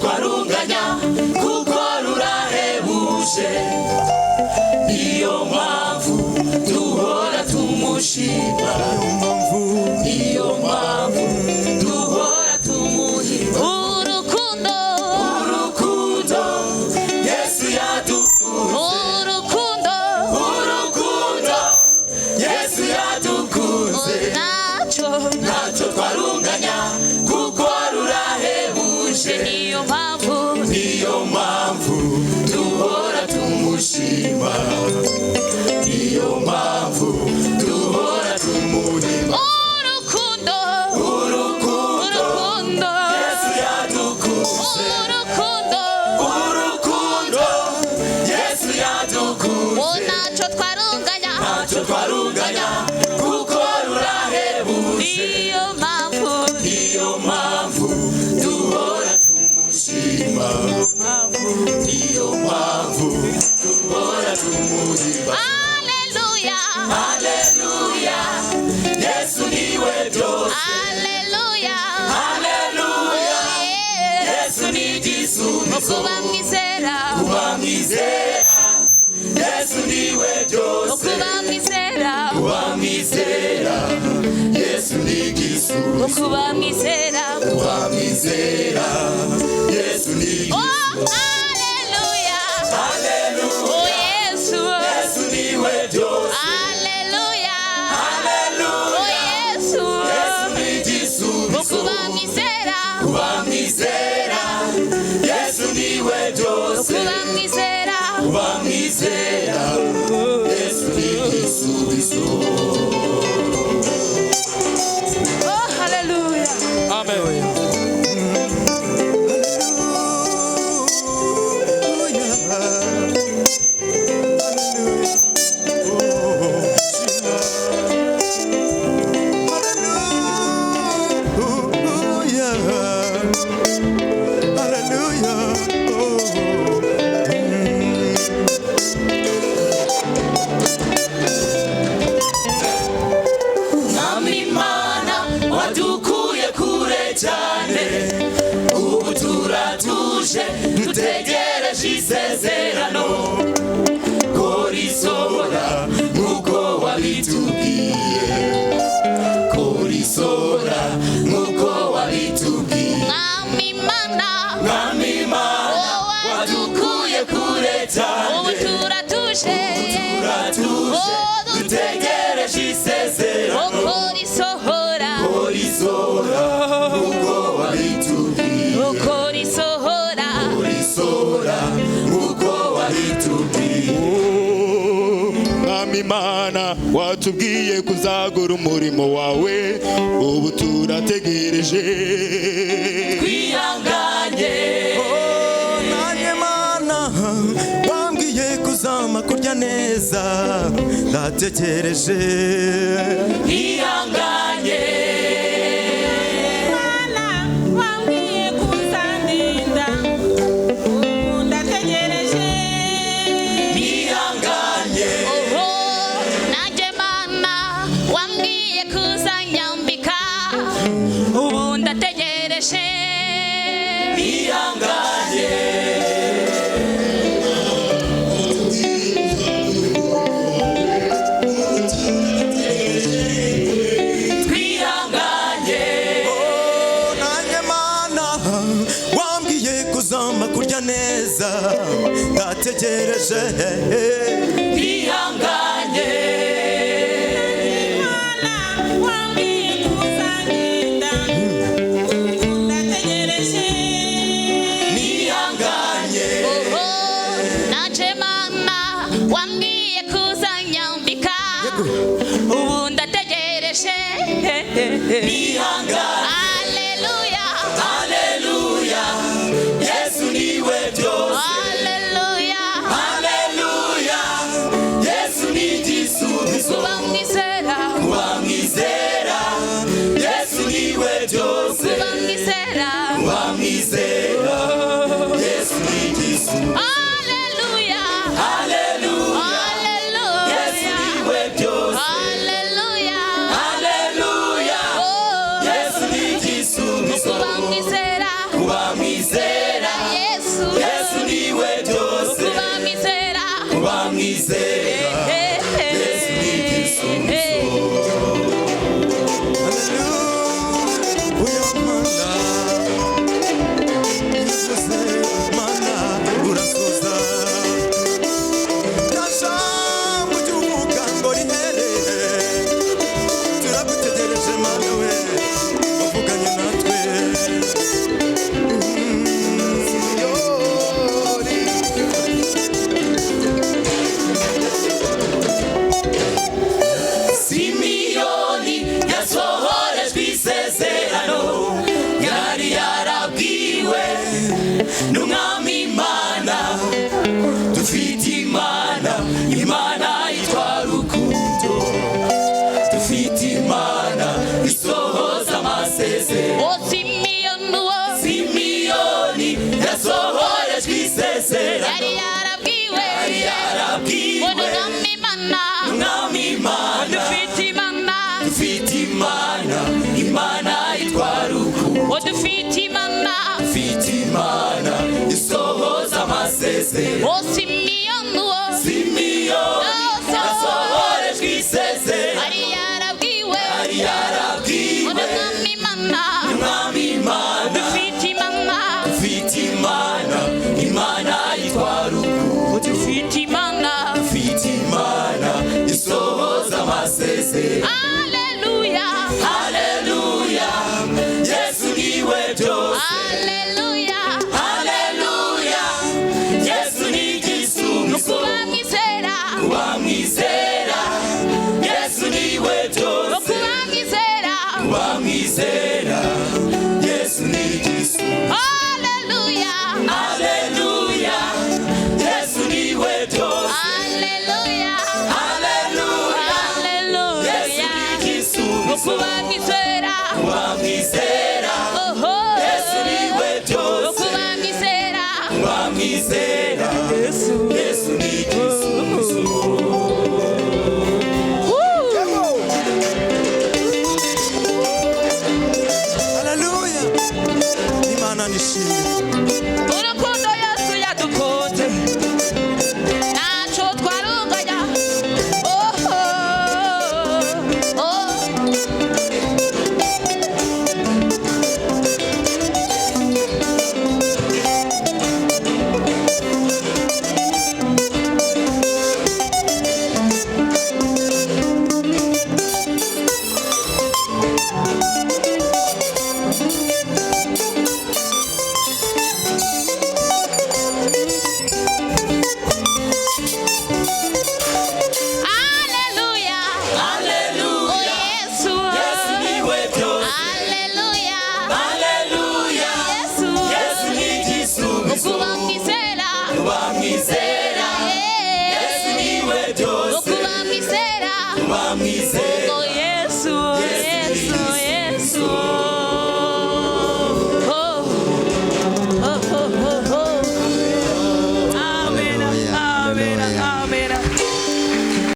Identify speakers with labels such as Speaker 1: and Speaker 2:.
Speaker 1: Twarunganya kuko rurahebuje. Niyo mpamvu duhora tumushima, niyo mpamvu duhora tumuhimba.
Speaker 2: Urukundo.
Speaker 1: Urukundo Yesu yadukunze.
Speaker 2: Urukundo.
Speaker 1: Urukundo Yesu yadukunze.
Speaker 2: Ntacyo.
Speaker 1: Ntacyo twarunganya kuko rurahebuje.
Speaker 2: Niyo mpamvu.
Speaker 1: Niyo mpamvu duhora tumushima, niyo mpamvu duhora tumuhimba.
Speaker 2: Urukundo.
Speaker 1: Urukundo.
Speaker 2: Urukundo.
Speaker 1: Yesu yadukunze.
Speaker 2: Urukundo.
Speaker 1: Urukundo Yesu yadukunze.
Speaker 2: Ntacyo twarunganya.
Speaker 1: Ntacyo twarunganya kuko rurahebuje.
Speaker 2: Niyo mpamvu.
Speaker 1: Niyo mpamvu duhora tumushima, niyo mpamvu duhora tumuhimba.
Speaker 2: Aleluya.
Speaker 1: Haleluya, Yesu niwe byose.
Speaker 2: Aleluya.
Speaker 1: Haleluya, Yesu ni igisubizo.
Speaker 2: Kuba mwizera.
Speaker 1: Kuba mwizera, Yesu niwe byose.
Speaker 2: Kuba mwizera.
Speaker 1: Kuba mwizera, Yesu ni igisubizo.
Speaker 2: Kuba mwizera.
Speaker 1: Kuba mwizera, Yesu ni
Speaker 2: Oh,
Speaker 1: igisubizo.
Speaker 2: aleluya.
Speaker 1: Haleluya.
Speaker 2: Oh, Yesu.
Speaker 1: Yesu niwe byose.
Speaker 2: Aleluya. Oh,
Speaker 1: Haleluya.
Speaker 2: Yesu.
Speaker 1: Yesu ni igisubizo.
Speaker 2: Kuba mwizera.
Speaker 1: Kuba mwizera, Yesu niwe byose.
Speaker 2: Kuba mwizera.
Speaker 1: Kuba mwizera, Yesu ni igisubizo.
Speaker 2: Oh, haleluya.
Speaker 3: Amen.
Speaker 1: Mwami Imana, wadukuye kure cyane, ubu turatuje, dutegereje isezerano ko risohora nk'uko wabitubwiye, ko risohora nk'uko wabitubwiye.
Speaker 2: Mwami Imana.
Speaker 1: Mwami Imana, wadukuye kure
Speaker 2: Ubu
Speaker 1: cyane,
Speaker 2: turatuje.
Speaker 1: turatuje, dutegereje isezerano
Speaker 2: Uko risohora.
Speaker 1: ko risohora nk'uko wabitubwiye.
Speaker 2: Uko risohora.
Speaker 1: Risohora nk'uko wabitubwiye.
Speaker 3: Mwami Imana, watubwiye kuzagura umurimo wawe, ubu turategereje.
Speaker 1: Twihanganye.
Speaker 4: Nanjye Mana, wambwiye kuzama kurya neza, ndategereje.
Speaker 1: Twihanganye.
Speaker 5: Mana, wambwiye kuzandinda, ubu ndategereje.
Speaker 1: Twihanganye.
Speaker 2: Oho, nanjye Mana, wambwiye kuzanyambika, ubu ndategereje.
Speaker 1: Twihanganye. Twihanganye.
Speaker 4: Nanjye Mana, wambwiye kuzama kurya neza, ndategereje.
Speaker 1: Twihanganye.
Speaker 5: Mana, wambwiye kuzandinda, ubu ndategereje.
Speaker 1: Twihanganye.
Speaker 2: Oho, nanjye Mana, wambwiye kuzanyambika, ubu ndategereje.
Speaker 1: Twihanganye.
Speaker 2: Aleluya.
Speaker 1: Haleluya, Yesu niwe byose.
Speaker 2: Aleluya.
Speaker 1: Haleluya, Yesu ni igisubizo.
Speaker 2: Kuba mwizera.
Speaker 1: Kuba mwizera, Yesu niwe byose.
Speaker 2: Kuba mwizera.
Speaker 1: Kuba mwizera, Yesu ni igisubizo.
Speaker 2: Aleluya.
Speaker 1: Haleluya, Yesu
Speaker 2: Aleluya.
Speaker 1: niwe byose.
Speaker 2: Aleluya.
Speaker 1: Haleluya,
Speaker 2: Oh.
Speaker 1: Yesu ni igisubizo.
Speaker 2: Kuba mwizera.
Speaker 1: Kuba mwizera. Kubamwizera, Yesu ni igisubizo.
Speaker 4: Haleluya Mana, uvuze Mana urasoza. Nta jambo ujya uvuga ngo rihere, turagutegereje Mana we, wavuganye natwe.
Speaker 1: Simiyoni yasohorejwe isezerano yari yarabwiwe n'umwami Imana. Dufite Imana, Imana yitwa Rukundo. Dufite Imana isohoza amasezerano.
Speaker 2: Oh, Simeon, oh,
Speaker 1: Simiyoni yasohorejwe isezerano
Speaker 2: yari yarabwiwe
Speaker 1: yari yarabwiwe
Speaker 2: n'umwami Imana.
Speaker 1: n'umwami Imana.
Speaker 2: Dufite Imana.
Speaker 1: Dufite Imana, Imana yitwa Rukundo.
Speaker 2: Oh, dufite Imana.
Speaker 1: Dufite Imana isohoza amasezerano.
Speaker 2: Oh, Simeon, oh,
Speaker 1: Simiyoni yasohorejwe isezerano
Speaker 2: yari yarabwiwe
Speaker 1: yari yarabwiwe
Speaker 2: n'umwami Imana.
Speaker 1: n'umwami Imana.
Speaker 2: Dufite Imana.
Speaker 1: Dufite Imana, Imana yitwa Rukundo.
Speaker 2: Dufite Imana.
Speaker 1: Dufite Imana isohoza amasezerano.
Speaker 2: Haleluya.
Speaker 1: Haleluya, Yesu niwe byose.
Speaker 2: Haleluya.
Speaker 1: Haleluya, Yesu ni igisubizo.
Speaker 2: Kubamwizera.
Speaker 1: Kubamwizera, Yesu niwe byose.
Speaker 2: Kubamwizera.
Speaker 1: Kubamwizera, Yesu ni igisubizo.
Speaker 2: Haleluya.
Speaker 1: Haleluya, Yesu niwe byose.
Speaker 2: Haleluya.
Speaker 1: Haleluya, Yesu
Speaker 2: Haleluya.
Speaker 1: ni igisubizo.
Speaker 2: Kubamwizera.
Speaker 1: Kubamwizera,
Speaker 2: Oho.
Speaker 1: Yesu niwe byose.
Speaker 2: Kubamwizera.
Speaker 1: Kubamwizera, Yesu ni igisubizo.
Speaker 4: Haleluya, Imana nishimwe.